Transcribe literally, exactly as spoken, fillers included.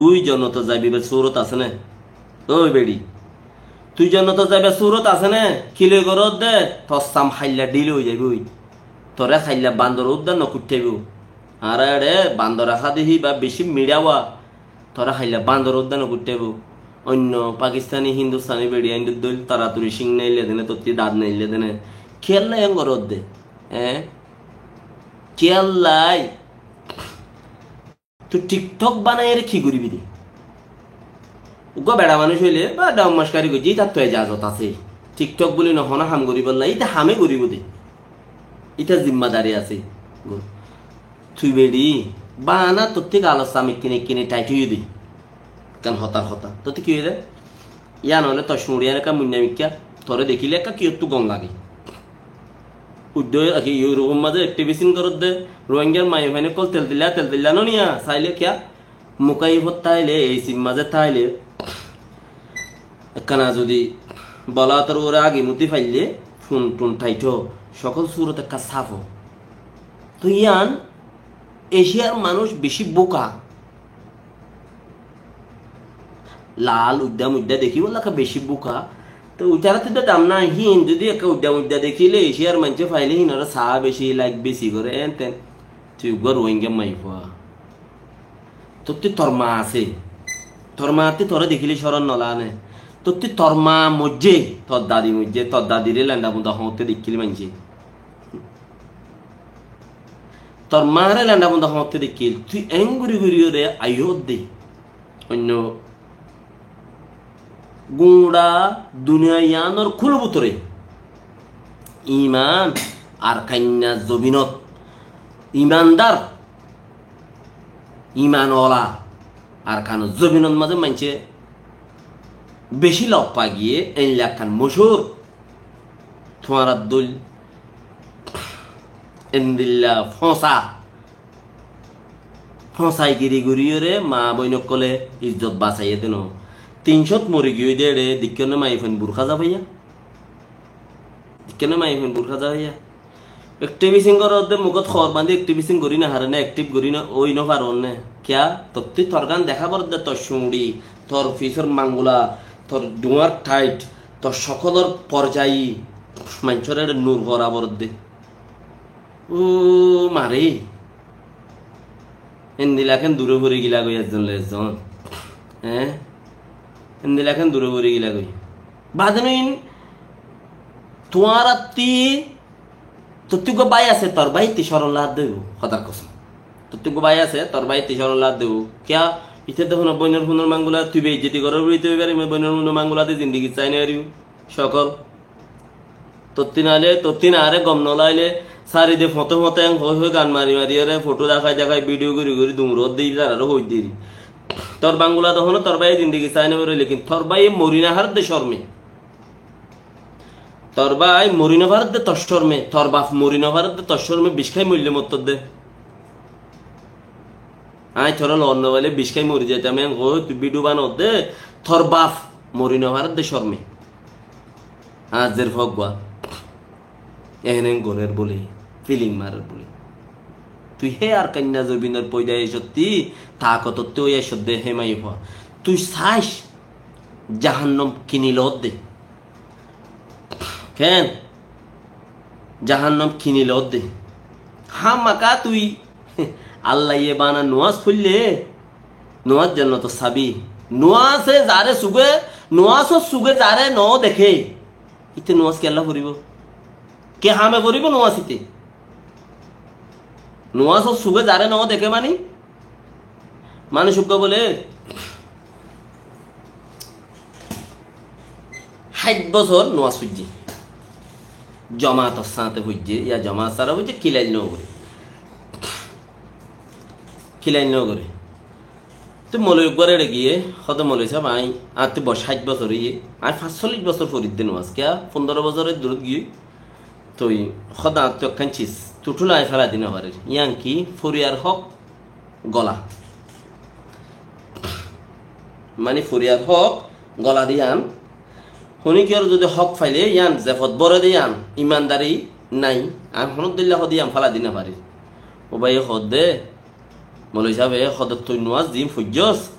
Tui jonnotot zaibar surot asé né? Ói beçi, tui jonnotot zaibar surot asé né? Ki loi goródde? Tor sam hailla dhil ói zaibói. Toré hailla bandor uddá no kuittháibo. Añára eçé bandore há de híba beci miçá wa. Toré hailla bandor uddá no kuittháibo. Oinno Pakistani, Hindustani beçi aindór dóil taraturi cíng naille dene, tottí dat naille dene. Kiyólla en goródde? Eé? Kiyólla? Tui TikTok banaiyóre ki goríbi de? Uggwá beça manúic óile ba dawon maskari goijjé, ítattú ejazot asé. TikTok buli no, hono ham goríbolla, íte hame goríbo de. Ítar zimmadari asé. Tui beçi bana, tottí galor sam ekkine ekkine tait óiye de. Ekkán hotár hotá. Tottí ki óiye de? Yían óile tor cuñçi yían ekká muinna mikká, toré dekíle ekká kiyóttu gom lage. Uddó, ki, Europe or mazé activism goródde, Rohingyar maiyafuain ókkol teltilla, teltilla no niya, saile kiyá? Mukaifot táile, A C r mazé táile, ekkana zodi bola ator uore agi muti faille, fun tun tait ó, sokol surot ekká saf ó. Toi yían Eciyar manúic beci búka. Lal uddá muddá dekíbolla beci búka. Toi ítarattú dam nai, híin zodi ekká uddá muddá dekíle, Eciyar maincé faile híinoré saá beci, laik beci goré, en ten. Tui uggwá Rohingya maiyafua. Tottí tor maa asé. Tor maattí toré dekíle corom no lage né? Tottí tor maa moijjé, tor dadi moijjé, tor dadiré lenda bunda hoóñtte dekíle maincé. Tor maáre lenda bunda hoóñtte dekíl, tui eén gorí goríyoré aiyódde. Oinno guñça duniya yíanor kúlu bútore iman Arkainna zobinot, imandar, iman ola Arkanor zobinot mazé maincé beci loffa giyé, eilla ekkán mochúr tuáñrar dóil endilla fóñsa, fóñsaigiri goríyoré maa boin ókkolé izzot basaiyé de no. Tin cót mori giyói de eçé, deikkó né maiyafuain burká zafaiyá? Deikkó né maiyafuain burká zafaiyá? Activism goródde mukót hoor bañdí activism gorí no faré né, active gorí no, ói no faré né. Kiyá? Tottí torgán deká foredde, tor cuñçi, tor fisór mangula, tor dhuáñr thait, tor cókolor porzayi, maincóre eçé nur gora foredde. Ó mare, endilla ken dure fori gilagói ezzon loi ezzon. Eé? Endilla ken dure fori gilagói. Bade no in, tuáñrattí, tottí uggwá bái asé, tor báittí corom lagedde óibo, Hódar kosom. Tottí uggwá bái asé, tor báittí corom lagedde óibo. Kiyá? Ite de hono boinor funor mangula, tui beizzoti gorór buli tui faribi, boinor funor mangula de zindigi sai no faribi. Cókol. Tottí naile, tottí naáre gom no laile, sári de foñte foñte en hoi hoi gan mari mari ore, foto dakai dakai, bidiyo gori gori, duñrot de, itarare hoi deri. Tor bangula de hono tor báiye zindigi sai no fare, lekin tor báiye mori no faredde corme. Tor bái mori no faredde tor corme, tor baf mori no faredde tor corme, bic hái moille mottodde. Añí toré loot no faile bic hái mori zaitam, en hoi tui bidiyo banodde, tor baf mori no faredde corme. Añár zer fua uggwá. Ehén ehén gorer buli, filing marer buli. Tui hé Arkainna zobinor foida aiccótti, takotottí ói aiccódde hé maiyafua. Tui saic, jahannam kini loodde. Ken? Jahannam kini loodde. Hámaka tui Allaye bana nuáz foille, nuáz jonnotor sabi. Nuáze zare suge, nuázor suge zare no deké, íte nuáz kiyólla foribo? Ki hame foribo nuáz íte? Nuázor suge zare no deké mani? Manúic uggwá bole háit bosór nuáz foijjé. Jomaator sáñte foijjé, ya jomaat sára foijjé, kilail no goré. Kilail no goré. Te moloi uggwár eçe giyé, hóde, "Moloi sáb, añí, añáttu boc háit bosór óiye, añí fañssollic bosór foridde nuáz, kiyá, fundoro bosór eddurót giyói, toi hóde añáttu ekkán ciz, tuthúla añí félai di no farir." Yían ki? Foriyar hók gola. Mani foriyar hók gola de yían. Honikiyór zodi hók faile yían zefot bóre de yían, imandari nai. Añí honó dilla hóde yían félai di no farir. Ó báiye hóde, moloi sábe hóde, tui nuáz zin foijjós,